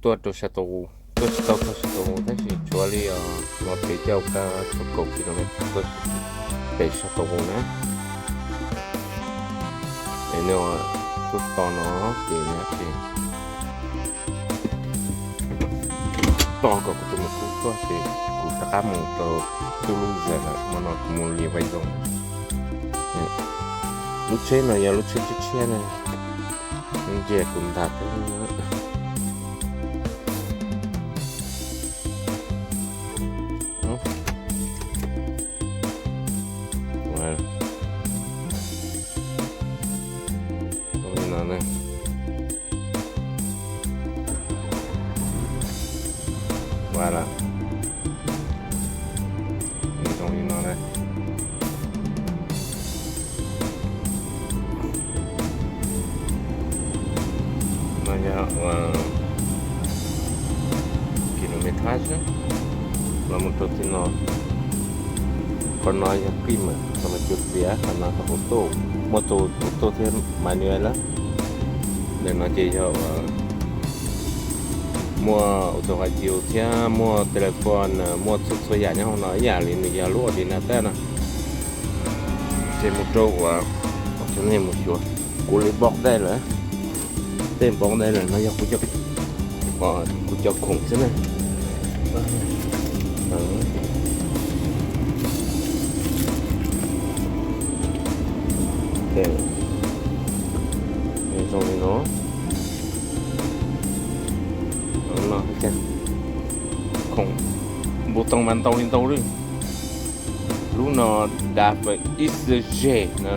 tuaj rau sab tau, tuaj tsis tau txog sab tau tab sis tshuav li os, no peb caug kab tshuav kaum kilomev tuaj pem sab tau na. Es nws tuaj to no ces nws ces to kom kuv tus me tub tuaj ces kuv rov qab mus rau tub lub zam lawm, hmo no kuv mus li vais zoo. Lub tsheb no yog lub tsheb tshiab tshiab na, ntsia kuv ntas peb. Zoo li no na. Ua lawm. Nws zoo li no na. No yog ua kilomev thab xwb, los mus rau tim no. Qhov no yog kij mas, qhov no cuv txiav, qhov no yog auto, muaj tus auto thiab manual lawm. Ntawm no ces yog ua muaj auto radio thiab muaj telephone, muaj txhua txhua yam nyob hauv no ib yam li nws yog lub Ordinator no. Ces mus rau uas cov neeg mus xyuas kuv li npoo dej lawm. Tej npoo dej lawm no yog kuv cov khoom xwb na. Zoo li no. Khoom npau taws mas ntau li ntau li. Lub no dav ib xwb ze no,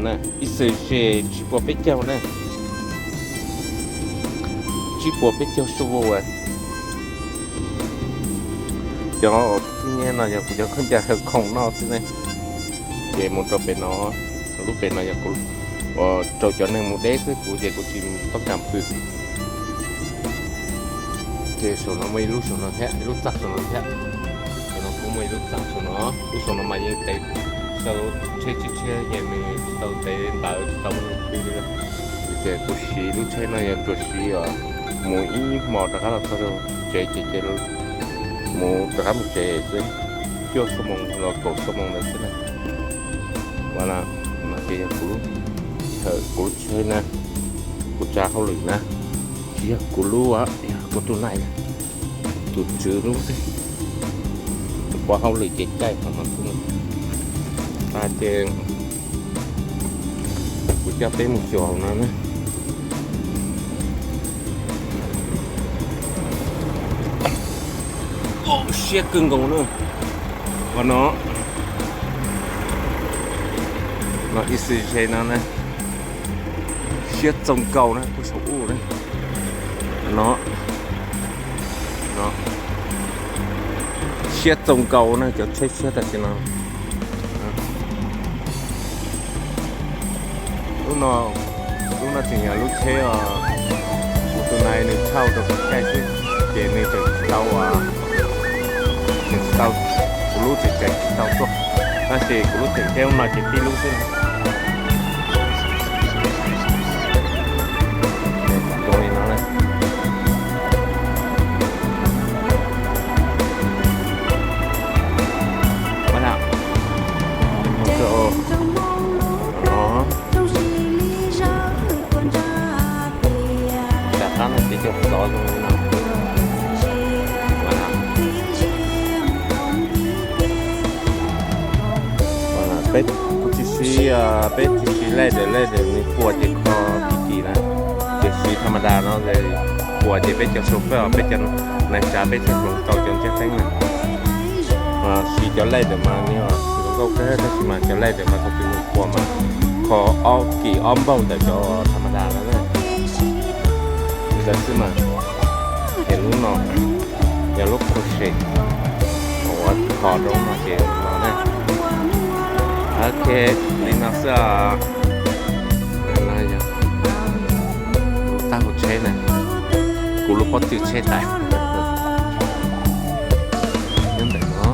ib xwb ze tsib puas peb caug na. Tsib puas peb caug su as. Cov tib nyiab no yog kuv cov khaub ncaws haw khoom no xwb ne. Ces mus rau pem no, lub pem no yog kuv rau cov neeg mus deb xwb, kuv ces kuv tsis toob kas pw. Ces saum no muaj ib lub saum no thiab, ib lub txaj saum no thiab. Saum no kuj muaj ib lub txaj saum no, lub saum no mas yeej tev, tau tsheb tshiab tshiab ces nws tsis tau tev ntawd tsis tau pw li. Ces kuv siv lub tsheb no yog tsuas siv mus ib hmos rov qab los txog rau tsev ces mus rov qab mus tsev xwb, cuaj xuab moos los kaum xuab moos ntawd xwb na. Ua no ces yog kuv, kuv lub tsheb na, kuv tsav hauj lwm na, tsis yog kuv lub, yog kuv tus nais, tus tswv lub xwb. Tus pov hauj lwm ces caij qhov no xwb. Ces kuv coj peb mus xyuas hauv no na. Siab kawg nkaus na. Ua no, no ib xwm ze no na, siab txaus nkaus na kuj saum ub na. No, no, siab txaus nkaus na cov tsheb tshiab tam sim no. Lub no, lub no tseem yog lub tsheb os, kuv tus nais nws thauj rau kuv caij xwb, ces nws tseem tsis tau, nws tsis tau, kuv lub tseem tseem tsis tau tuaj, tab sis kuv lub tseem tsheb lub no ces tib lub xwb. Ua li no, ua li no. Rov qab no ces cov xov zoo li no. Peb kuj tsis siv, peb tsis siv led, led nws puas ces kho tib ki na, ces siv tha ma da no, puas ces peb cov xu fej, peb cov nais tsav peb thiaj hloov tau cov ntsiab teeb na. Siv cov led mas nws zoo nkauj kawg tab sis mas cov led mas thaum twg nws puas mas kho ob ki ob npaug ntawm cov tha ma da no na. Li ntawd xwb mas, ces lub no yog lub kho se, ua kho rau no ces no na. Ok, li no xwb. Tab kuv tsheb na, kuv lub pob tw tsheb tais nyob ntawm no.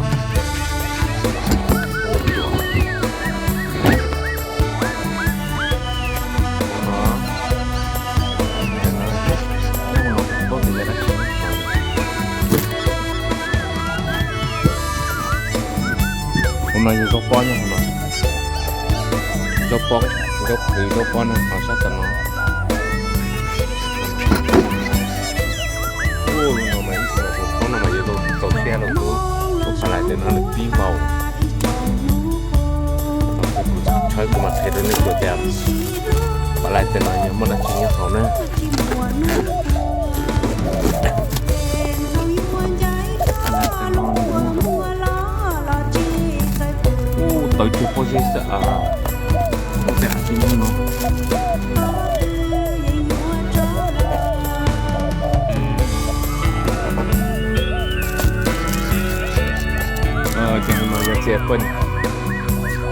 No yog zaub pob nyob hauv no. Zaub pob, zaub qhwv zaub pob na, ho sab tom no. Ua, lub no mas ib tug tus thaub no mas yuav tau txaus siab los lub, lub pas lais tes no nws pib npaum. Tshawb kuv mam qhia rau nej tias pas lais tes no yog muaj dab tsi nyob hauv na. Ub, tawv cuag pob zeb xwb. Pob zeb tsis muaj no. Cov no yog txias pej,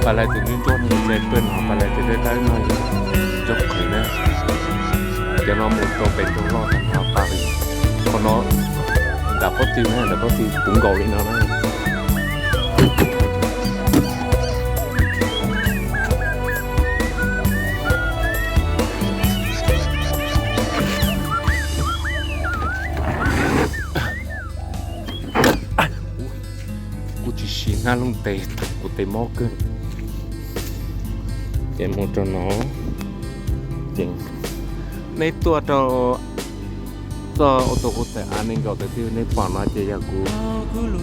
pas lais tus ntsuab ntsuab no yog txias pej, ho pas lais tus dawb dawb no yog zaub qhwv na. Cov no mus rau pem nroog loj tag nrho tas li. Qhov no nram pob tw na, nram pob tw puv nkaus li no na. Kuv tsis siv hnab looj tes, kuv tes mob kawg. Ces mus rau no, ces nej tuaj rau txoj auto hu tawm a nees nkaum tawm twg nej pom no ces yog kuv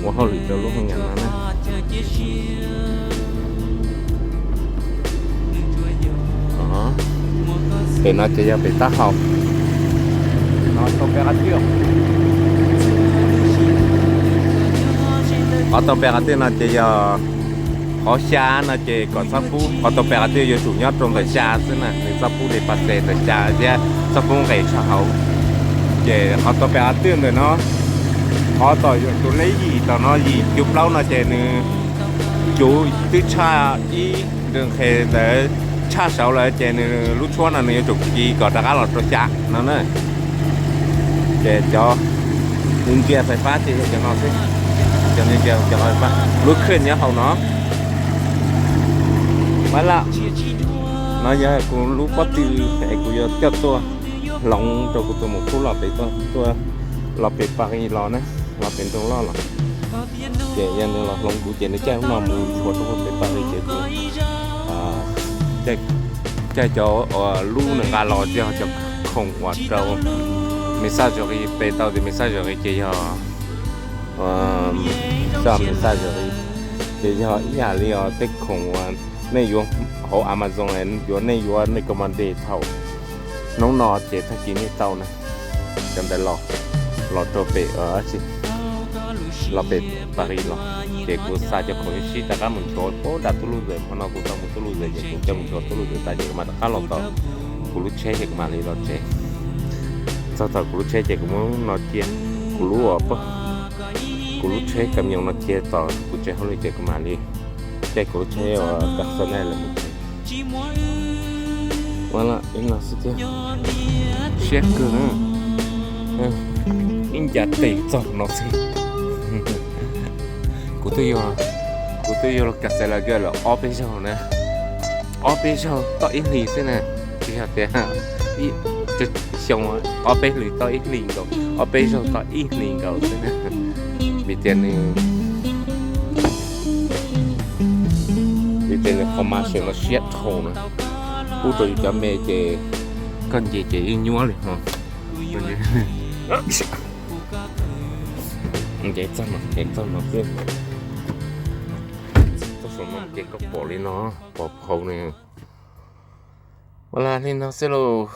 ua hauj lwm rau lub hoo nyam no na. Pem no ces yog pem taub hau. No tau pem qab twb, qhov tau pem qab twb no ces yog qhov xya no ces kom txhob pub, qhov tau pem qab twb yuav tsum nyob rau ntawm xya xwb na, nws txhob pub li pas tes ntawm xya thiab txhob pub nqes tshaj hauv. Ces qhov tau pem qab twb ntawm no, qhov tom tus lej yim tom no yim cuv plaub no ces nws cuv twb tshaj ib nqes ntawd tshaj saud lawm ces nws lub tshuab no nws yuav tsum kis kom rov qab los rau xya no na. Ces cov ntsia fais fab ces yog cov no xwb, cov ntsia fais fab, lub khej nyob hauv no. Mas lawm, no yog kuv lub pob tw es kuv yuav coj tuaj hloov rau kuv tus muam tub los pem, tuaj los pem Paris los na, los pem nroog loj los. Ces yog nws los hloov kuv ces nws caij lub no mus tshuav rau pem Paris ces kuv caij cov lub nws nqa los yog cov khoom uas rau messagerie, pe tau tias messagerie ces yog, xyov messagerie ces yog ib yam li os tej khoom uas nej yuav hauv Amazon, yuav nej yuav nej commande thaum hnub no ces tag kis nej tau na. Cov ntawd los, los rau pem, los pem Paris los, ces kuv xa cov khoom sib rov qab mus nchuav puag nram Toulouse. Hmo no kuv tau mus Toulouse ces kuv coj mus nchuav Toulouse tas ces kuv mam rov qab los tom kuv lub tsheb ces kuv mam li los tsev. Txog tom kuv lub tsheb ces kuv muab no cia, kuv lub, kuv lub tsheb camion no cia tom kuv tsev hauj lwm ces kuv mam li caij kuv lub tsheb uas personal los mus tsev. Ua li no xwb thiab, siab kawg na. Ib ncav tes txog no xwb. Kuv twb yog, kuv twb yog los Kaselas lawm ob peb zaug na, ob peb zaug toj ib hlis xwb na, tsis yog tias xyoo, ob peb hlis toj ib hlis nkaus, ob peb zaug toj ib hlis nkaus xwb na. Vim tias nws, vim tias nws qhov mas seem los siab dhau na, pub rau yus cov me ces koj nce ces yeej nyuaj li ho. Nce txog no, nce txog no xwb. Txog saum no ces koj pom li no, pom phau ni. Ua li no xwb lauj.